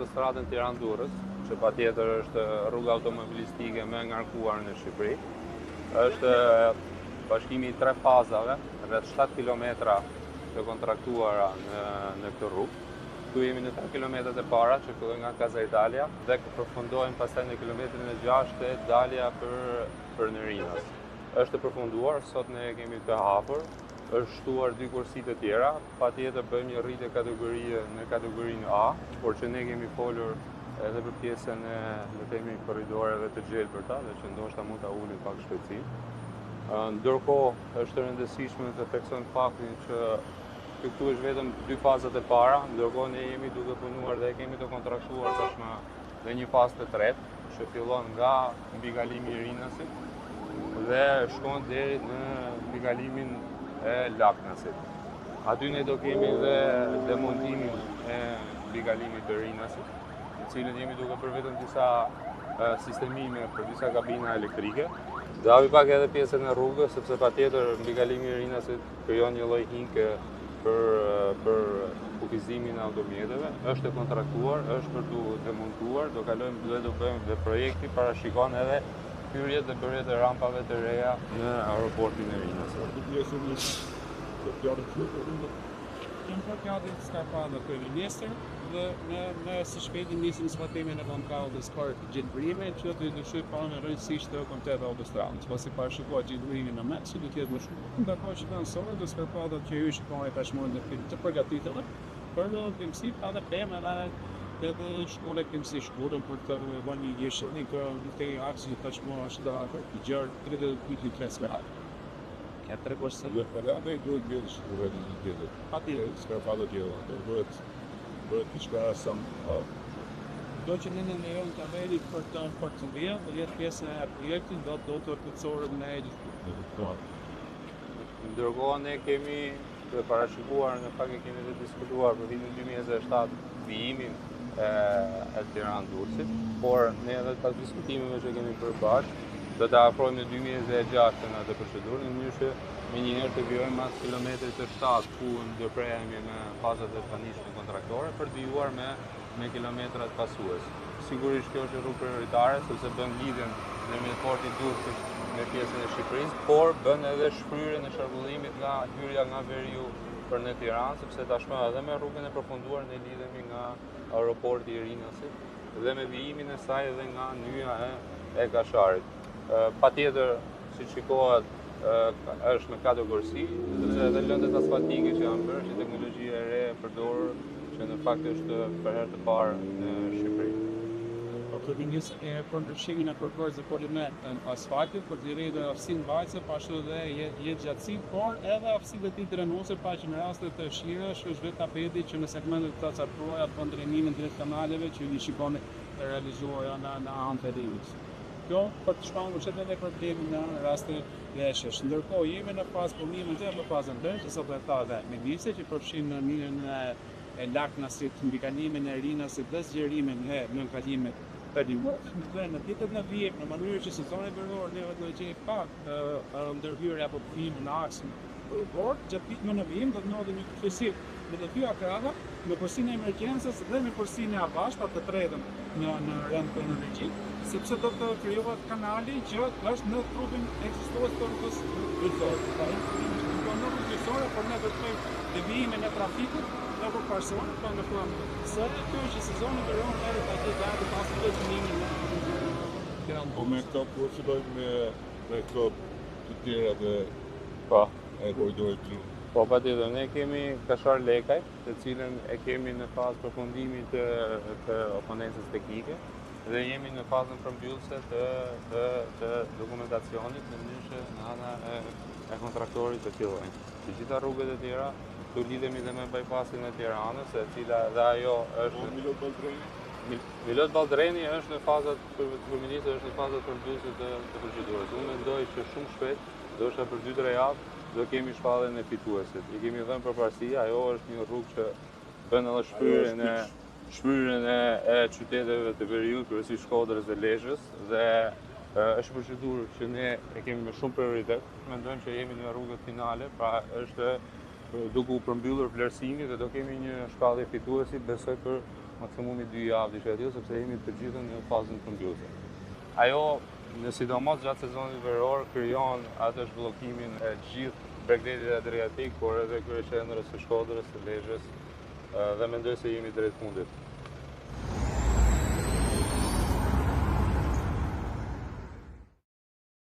autostradën Tiranë-Durrës, që patjetër është rruga automobilistike më e ngarkuar në Shqipëri. Është bashkimi i tre fazave, rreth 7 kilometra të kontraktuara në, në këtë rrugë. Këtu jemi në 3 kilometrat e para që fillojnë nga Casa Italia dhe përfundojnë pastaj në kilometrin e 6 te dalja për për në Rinas. Është e përfunduar, sot ne e kemi të hapur, është shtuar dy korsi të tjera, patjetër bëjmë një rritje kategorie në kategorinë A, por që ne kemi folur edhe për pjesën e, le të themi, korridoreve të gjelbërta dhe që ndoshta mund ta ulim pak shpejtësinë. Ndërkohë, është e rëndësishme të theksojmë faktin që kjo këtu është vetëm dy fazat e para, ndërkohë ne jemi duke punuar dhe e kemi të kontraktuar tashmë dhe një fazë të tretë, që fillon nga mbikalimi i Rinasit dhe shkon deri në mbikalimin e Laknasit. Aty ne do kemi dhe demontimin e mbikalimit të Rinasit, në cilën jemi duke bërë vetëm disa sistemime për disa kabina elektrike. Do hapi pak edhe pjesën e rrugës, sepse patjetër mbikalimi i Rinasit krijon një lloj hinke për për kufizimin e automjeteve, është e kontraktuar, është për t'u demontuar, do kalojmë dhe do bëjmë dhe projekti parashikon edhe hyrjet dhe bërjet e rampave të reja në aeroportin e Rinasit. Kemi bërë gati skarpatat për nesër dhe në në së shpejti nisim zbatimin e kontratës për gjelbërime që do të ndryshojë pamjen rrënjësisht të komplet autostradës, pasi parashikohet gjelbërimi në mes që do të jetë më shumë. Ndërkohë që kanë sot dhe skarpatat që ju shikoni tashmë në film të përgatitura për në bimësi, ka dhe pemë edhe edhe shkollë bimësi shkurën për të vënë një jeshillik në këtë aksi që tashmë është i gjerë 32.3 metra. Ja tregosh se Dhe edhe duhet vjedhë shkurën një tjetër. Patjetër. Skarpatat tjera, do bëhet bëhet diçka sa Do që ne ne lejojmë tabeli për të për të mbjellë, do jetë pjesë e projektit, do do të plotësohet me Ndërkohë ne kemi të parashikuar, në fakt e kemi dhe diskutuar për vitin 2027 vijimin e, e Tiranë Durrësit, por ne edhe pas diskutimeve që kemi bërë bashkë, do të afrojmë në 2026 në atë procedurë, në mënyrë që menjëherë të vijojmë mas kilometrit të 7 ku ndërprehemi me fazat e tanishme kontraktore për të vijuar me me kilometrat pasues. Sigurisht kjo është rrugë prioritare sepse bën lidhjen ndërmjet portit Durrësit me pjesën e Shqipërisë, por bën edhe shfryrjen e qarkullimit nga hyrja nga veriu për në Tiranë, sepse tashmë edhe me rrugën e përfunduar ne lidhemi nga aeroporti i Rinasit dhe me vijimin e saj edhe nga nyja e, e Kasharit. Patjetër, si shikohet, është me katër korsi, sepse edhe lëndët asfaltike që janë bërë, është një teknologji e re e përdorur që në fakt është për herë të parë në Shqipëri. Po të një e për ndryshimin e përbërësve polimer të asfaltit për të rritur aftësinë mbajtëse, po ashtu edhe jetëgjatësinë, por edhe aftësitë e tij drenuese, pa që në raste të shirash është vetë tapeti që në segmente të caktuara bën drenimin drejt kanaleve që ju shikoni të realizuara në në anë të rrugës. Kjo për të shmangur që edhe problemin në raste reshjesh. Ndërkohë jemi në fazë punimi dhe në fazën 3, që sot e tha edhe ministri që përfshin në nyjën e e Laknasit, mbikalimin e Rinasit dhe zgjerimin e nënkalimit të Limës. Dhe në ditët në vijim, në mënyrë që sezoni veror ne do të gjejë pak ndërhyrje apo punime në aksin rrugor, gjatë ditëve në vijim do të ndodhë një kufizim në të dyja krahët, me korsinë e emergjencës dhe me korsinë e avashtë, të tretën në në rend kronologjik, sepse do të krijohet kanali që është në trupin ekzistues të rrugës dytësore. Pra, jo në rrugë dytësore, por ne do të bëjmë devijimin e trafikut në rrugë parësore, pra në formë S, kjo që sezoni veror ne do ta gjejë gati pas të punimin në Tiranë. Po me këto kur fillojmë me me këto të tjera dhe Po. e korridorit blu. Po, patjetër, ne kemi Kashar Lekaj, të cilën e kemi në fazë përfundimi të, të oponencës teknike dhe jemi në fazën përmbyllëse të, të, të dokumentacionit në mënyrë që nga ana e, e kontraktorit të fillojnë. Të gjitha rrugët e tjera, tu lidhemi dhe me bypassin e Tiranës, e cila edhe ajo Po është Milot Balldreni? Milot Balldreni është në fazat për për ministër është në fazat përmbyllëse të, të procedurës. Unë mendoj që shumë shpejt, ndoshta për 2-3 javë, do kemi shpalljen e fituesit. I kemi dhënë përparësi, ajo është një rrugë që bën edhe shfryrjen e shfryrjen e, e qyteteve të veriut, kryesisht Shkodrës dhe Lezhës dhe e, është procedurë që ne e kemi me shumë prioritet. Mendojmë që jemi në rrugët finale, pra është duke u përmbyllur vlerësimi dhe do kemi një shpallje fituesi, besoj për maksimumi dy javë diçka e tillë sepse jemi të gjithë në fazën përmbyllëse. Ajo në sidomos gjatë sezonit veror krijon atë zhbllokimin e gjithë bregdetit Adriatik, por edhe kryeqendrës së Shkodrës, së Lezhës dhe mendoj se jemi drejt fundit.